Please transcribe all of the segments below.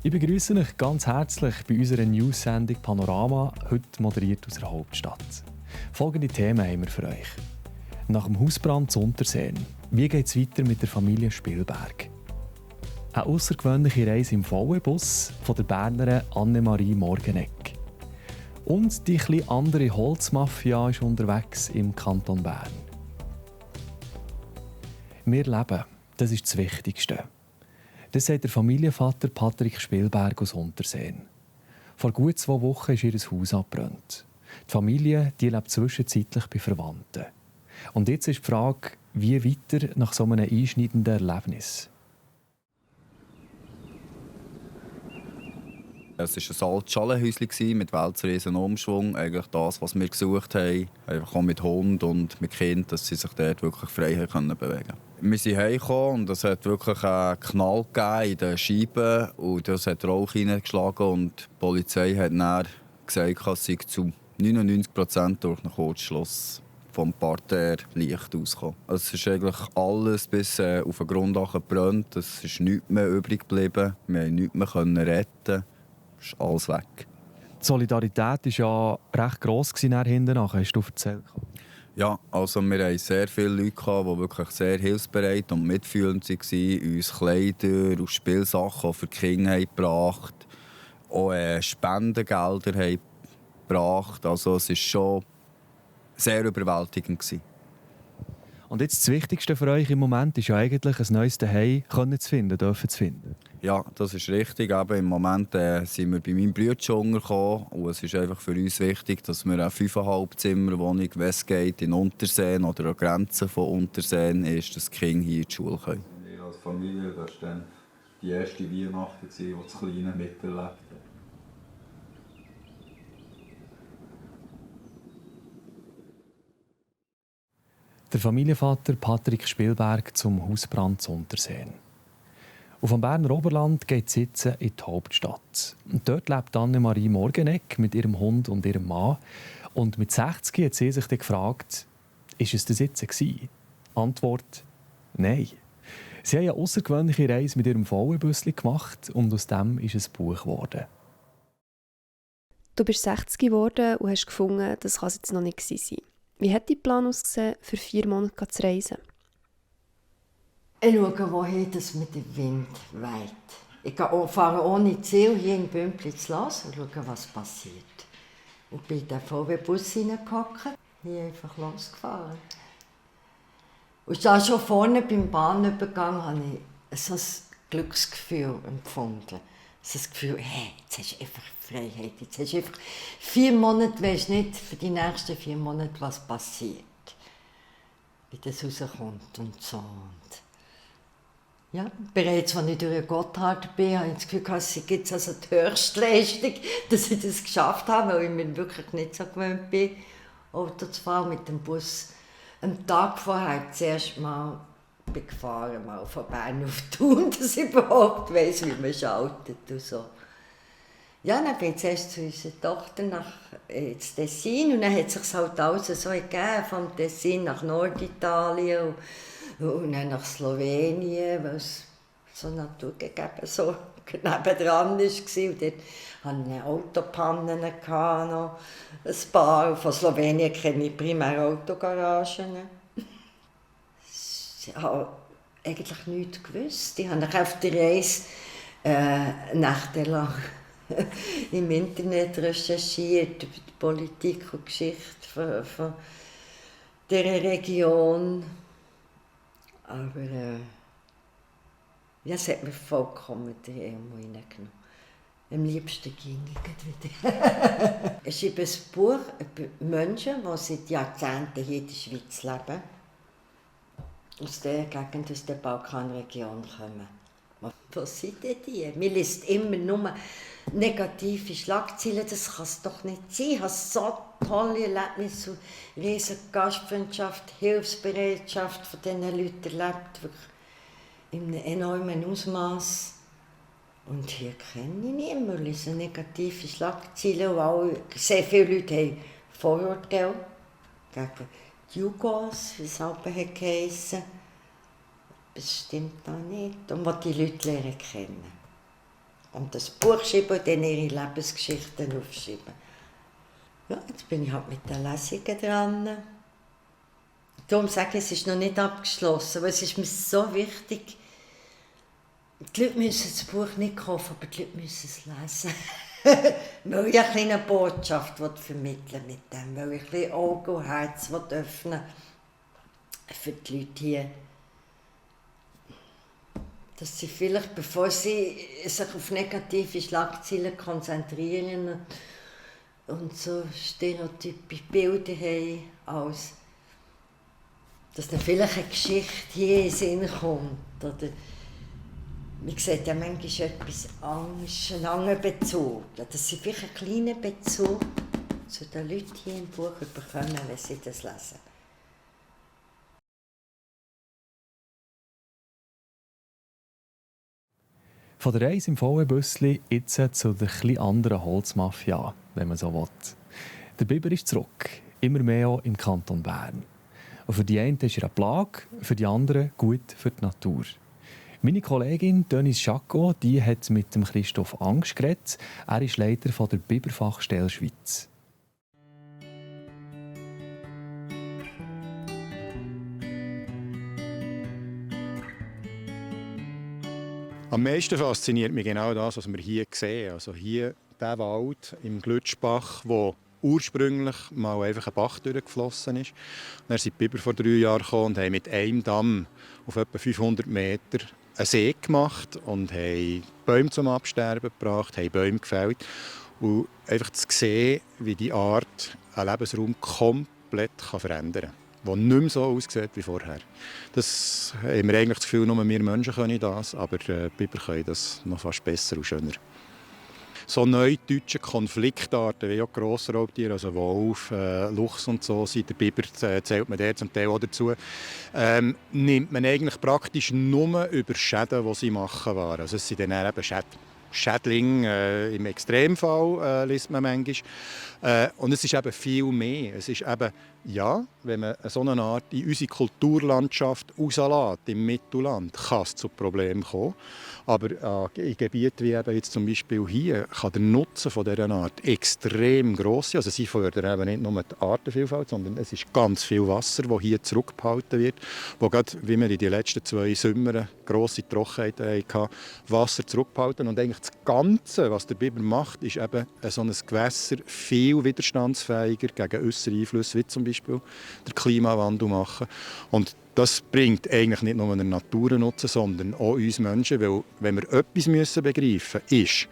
Ich begrüße euch ganz herzlich bei unserer News-Sendung Panorama, heute moderiert aus der Hauptstadt. Folgende Themen haben wir für euch. Nach dem Hausbrand zu Unterseen. Wie geht es weiter mit der Familie Spielberg? Eine außergewöhnliche Reise im VW-Bus von der Bernerin Annemarie Morgeneck. Und die etwas andere Holzmafia ist unterwegs im Kanton Bern. Wir leben, das ist das Wichtigste. Das sagt der Familienvater Patrick Spielberg aus Unterseen. Vor gut 2 Wochen ist ihr Haus abgebrannt. Die Familie lebt zwischenzeitlich bei Verwandten. Und jetzt ist die Frage, wie weiter nach so einem einschneidenden Erlebnis? Es war ein altes Schalenhäuschen mit weltweiten Umschwung. Eigentlich das, was wir gesucht haben. Einfach auch mit Hund und mit Kind, dass sie sich dort wirklich frei bewegen können. Wir sind heimgekommen und es hat wirklich einen Knall gegeben in den Scheiben. Und das hat Rauch hineingeschlagen. Und die Polizei hat dann gesagt, es sei zu 99% durch einen Kurzschluss vom Parterre Licht ausgekommen. Es ist eigentlich alles bis auf den Grunddach gebrannt. Es ist nichts mehr übrig geblieben. Wir konnten nichts mehr retten. Es ist alles weg. Die Solidarität war ja recht gross hinten nach, hast du erzählt. Ja, also wir hatten sehr viele Leute, die wirklich sehr hilfsbereit und mitfühlend waren, uns Kleider und Spielsachen für die Kinder gebracht, auch Spendengelder haben gebracht. Also es war schon sehr überwältigend. Und jetzt das Wichtigste für euch im Moment ist ja eigentlich, ein neues Zuhause zu finden. Ja, das ist richtig. Eben, im Moment sind wir bei meinem Bruder untergekommen. Und es ist einfach für uns wichtig, dass wir eine 5,5 Zimmerwohnung, wenn es geht, in Unterseen oder an Grenzen von Unterseen ist, dass die Kinder hier in die Schule können. Wir als Familie, das war dann die erste Weihnachten, die das Kleine miterlebt hat. Der Familienvater Patrick Spielberg zum Hausbrand zu Unterseen. Auf dem Berner Oberland geht es jetzt in die Hauptstadt. Und dort lebt Annemarie Morgeneck mit ihrem Hund und ihrem Mann. Und mit 60 hat sie sich dann gefragt, ist es das jetzt gewesen? Antwort: Nein. Sie haben eine außergewöhnliche Reise mit ihrem VW-Büsschen gemacht und aus dem ist ein Buch geworden. Du bist 60 geworden und hast gefunden, das kann es jetzt noch nicht sein. Wie hat dein Plan ausgesehen, für 4 Monate zu reisen? Ich schaue, wohin das mit dem Wind weht. Ich fahre ohne Ziel hier in Bümplitz los und schaue, was passiert. Und bin in den VW-Bus hineingehockt, hier einfach losgefahren. Und da schon vorne beim Bahnübergang habe ich so ein Glücksgefühl empfunden. So das Gefühl, hey, jetzt hast du einfach Freiheit. Jetzt hast du einfach 4 Monate, weisst nicht für die nächsten 4 Monate, was passiert. Wie das rauskommt und so. Und ja, bereits, als ich durch den Gotthard bin, habe ich das Gefühl, es gibt also die Höchstleistung, dass ich das geschafft habe, weil ich mir wirklich nicht so gewöhnt bin, Auto zu fahren mit dem Bus. Am Tag vorher zuerst mal gefahren, mal von Bern auf Thun, dass ich überhaupt weiss, wie man schaltet und so. Ja, dann bin ich zuerst zu unserer Tochter nach ins Tessin und dann hat es sich halt alles so ergeben, vom Tessin nach Norditalien und dann nach Slowenien, weil es so naturgegeben so nebendran war. Und dort hatte ich Autopannen, noch ein paar. Von Slowenien kenne ich primär Autogaragen. Ich habe eigentlich nichts gewusst. Ich habe auf der Reise nächtelang im Internet recherchiert über die Politik und Geschichte von dieser Region. Aber ja, es hat mir vollkommen die Emo reingenommen. Am liebsten ging ich wieder. Ich schreibe ein Buch über Menschen, die seit Jahrzehnten hier in der Schweiz leben. Aus der Gegend, aus der Balkanregion kommen. Was sind denn die? Man liest immer nur negative Schlagzeilen. Das kann es doch nicht sein. Ich habe so tolle Erlebnisse, riesige Gastfreundschaft, Hilfsbereitschaft von diesen Leuten erlebt. Wirklich in einem enormen Ausmaß. Und hier kenne ich niemanden. Wir lesen negative Schlagzeilen. Und sehr viele Leute haben Vorurteile gegen die Jugos, wie es auch heissen. Das stimmt auch nicht. Und was die Leute lernen kennen. Und das Buch schreiben und dann ihre Lebensgeschichten aufschreiben. Ja, jetzt bin ich halt mit den Lesungen dran. Darum sage ich, es ist noch nicht abgeschlossen, aber es ist mir so wichtig. Die Leute müssen das Buch nicht kaufen, aber die Leute müssen es lesen. Weil ich eine kleine Botschaft vermitteln mit dem, weil ich ein bisschen Augen und Herz öffnen für die Leute hier. Dass sie vielleicht, bevor sie sich auf negative Schlagzeilen konzentrieren und so stereotypische Bilder haben, als dass dann vielleicht eine Geschichte hier in den Sinn kommt. Oder man sieht ja manchmal etwas anderes, einen anderen Bezug. Dass sie vielleicht einen kleinen Bezug zu den Leuten hier im Buch bekommen, wenn sie das lesen. Von der Reise im VW-Büssli jetzt zu der etwas anderen Holzmafia, wenn man so will. Der Biber ist zurück, immer mehr auch im Kanton Bern. Und für die einen ist er eine Plage, für die anderen gut für die Natur. Meine Kollegin Denise Schacko, die hat mit dem Christoph Angst geredet. Er ist Leiter der Biberfachstelle Schweiz. Am meisten fasziniert mich genau das, was wir hier sehen. Also hier der Wald im Glütschbach, wo ursprünglich mal einfach ein Bach durchgeflossen ist. Dann sind die Biber vor 3 Jahren gekommen und haben mit einem Damm auf etwa 500 Meter einen See gemacht und haben Bäume zum Absterben gebracht, haben Bäume gefällt. Und einfach zu sehen, wie die Art einen Lebensraum komplett verändern kann. Der nicht mehr so aussieht wie vorher. Das haben wir eigentlich das Gefühl, nur wir Menschen können das, aber die Biber können das noch fast besser und schöner. So neudeutsche Konfliktarten wie auch Grossraubtiere, also Wolf, Luchs und so, der Biber zählt man der zum Teil auch dazu, nimmt man eigentlich praktisch nur über Schäden, die sie machen waren. Also es sind dann eben Schädlinge, im Extremfall liest man manchmal. Und es ist eben viel mehr. Es ist eben, ja, wenn man so eine Art in unsere Kulturlandschaft rauslässt, im Mittelland, kann es zu Problemen kommen. Aber in Gebieten wie eben jetzt zum Beispiel hier kann der Nutzen von dieser Art extrem gross sein. Also sie fördern eben nicht nur die Artenvielfalt, sondern es ist ganz viel Wasser, das hier zurückgehalten wird, wo gerade, wie wir in den letzten 2 Sommern grosse Trockenheiten hatten, Wasser zurückgehalten. Und eigentlich das Ganze, was der Biber macht, ist eben so ein Gewässer viel widerstandsfähiger gegen äußere Einflüsse, wie zum Beispiel der Klimawandel machen. Und das bringt eigentlich nicht nur einen Naturnutzen, sondern auch uns Menschen, weil wenn wir etwas begreifen müssen, ist,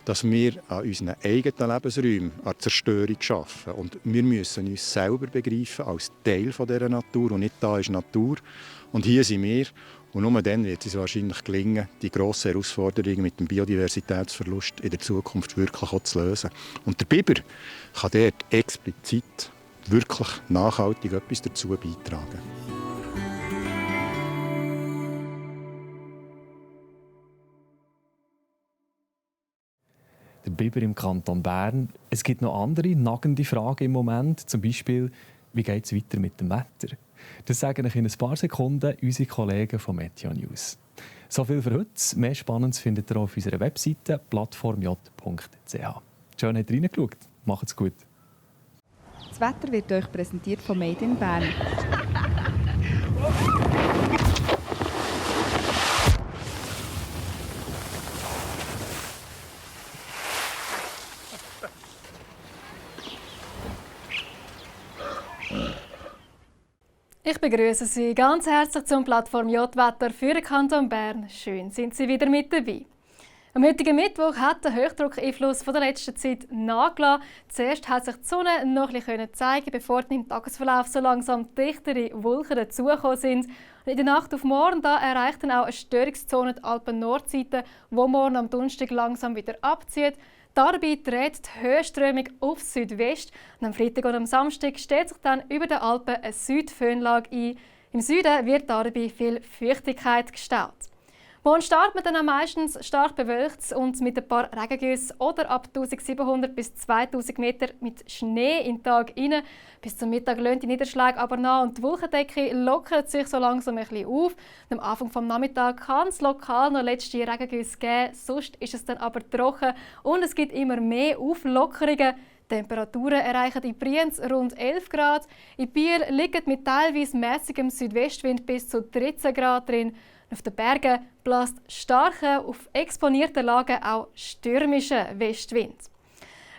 dass wir an unseren eigenen Lebensräumen an Zerstörung arbeiten. Und wir müssen uns selber begreifen als Teil dieser Natur und nicht da ist Natur und hier sind wir. Und nur dann wird es wahrscheinlich gelingen, die grossen Herausforderungen mit dem Biodiversitätsverlust in der Zukunft wirklich auch zu lösen. Und der Biber kann dort explizit wirklich nachhaltig etwas dazu beitragen. Der Biber im Kanton Bern. Es gibt noch andere nagende Fragen im Moment, zum Beispiel, wie geht es weiter mit dem Wetter? Das sagen euch in ein paar Sekunden unsere Kollegen von Meteo News. So viel für heute. Mehr Spannendes findet ihr auf unserer Webseite plattformj.ch. Schön, habt ihr reingeschaut. Macht's gut. Das Wetter wird euch präsentiert von Made in Bern. Ich begrüße Sie ganz herzlich zum Plattform J-Wetter für den Kanton Bern. Schön, sind Sie wieder mit dabei. Am heutigen Mittwoch hat der Hochdruckeinfluss von der letzten Zeit nachgelassen. Zuerst hat sich die Sonne noch ein bisschen zeigen, bevor im Tagesverlauf so langsam dichtere Wolken dazugekommen sind. Und in der Nacht auf morgen erreicht dann auch eine Störungszone die Alpen-Nordseite, die morgen am Donnerstag langsam wieder abzieht. Dabei dreht die Höhenströmung auf Südwest. Und am Freitag und am Samstag stellt sich dann über den Alpen eine Südföhnlage ein. Im Süden wird dabei viel Feuchtigkeit gestaut. Morgen startet man dann meistens stark bewölkt und mit ein paar Regengüssen oder ab 1700 bis 2000 Meter mit Schnee in den Tag rein. Bis zum Mittag löhnt die Niederschläge aber nach und die Wolkendecke lockert sich so langsam ein bisschen auf. Am Anfang des Nachmittags kann es lokal noch letzte Regengüsse geben, sonst ist es dann aber trocken und es gibt immer mehr Auflockerungen. Die Temperaturen erreichen in Brienz rund 11 Grad. In Biel liegen mit teilweise mäßigem Südwestwind bis zu 13 Grad drin. Auf den Bergen bläst starker, auf exponierten Lagen auch stürmischer Westwind.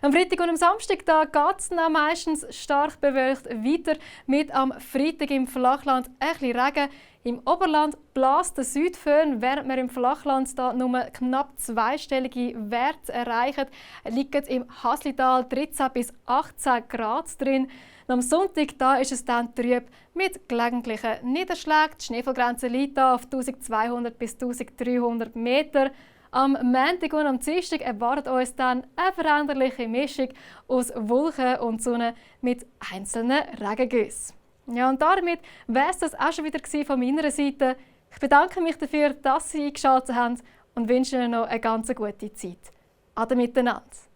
Am Freitag und am Samstag geht es dann meistens stark bewölkt weiter, mit am Freitag im Flachland ein bisschen Regen. Im Oberland bläst der Südföhn, während wir im Flachland da nur knapp zweistellige Werte erreichen. Liegen im Haslital 13 bis 18 Grad drin. Und am Sonntag ist es dann trüb mit gelegentlichen Niederschlägen. Die Schneefallgrenze liegt auf 1200 bis 1300 Meter. Am Montag und am Dienstag erwartet uns dann eine veränderliche Mischung aus Wolken und Sonne mit einzelnen Regengüssen. Ja, und damit wäre es das auch schon wieder von meiner Seite. Ich bedanke mich dafür, dass Sie eingeschaltet haben und wünsche Ihnen noch eine ganz gute Zeit. Ade miteinander.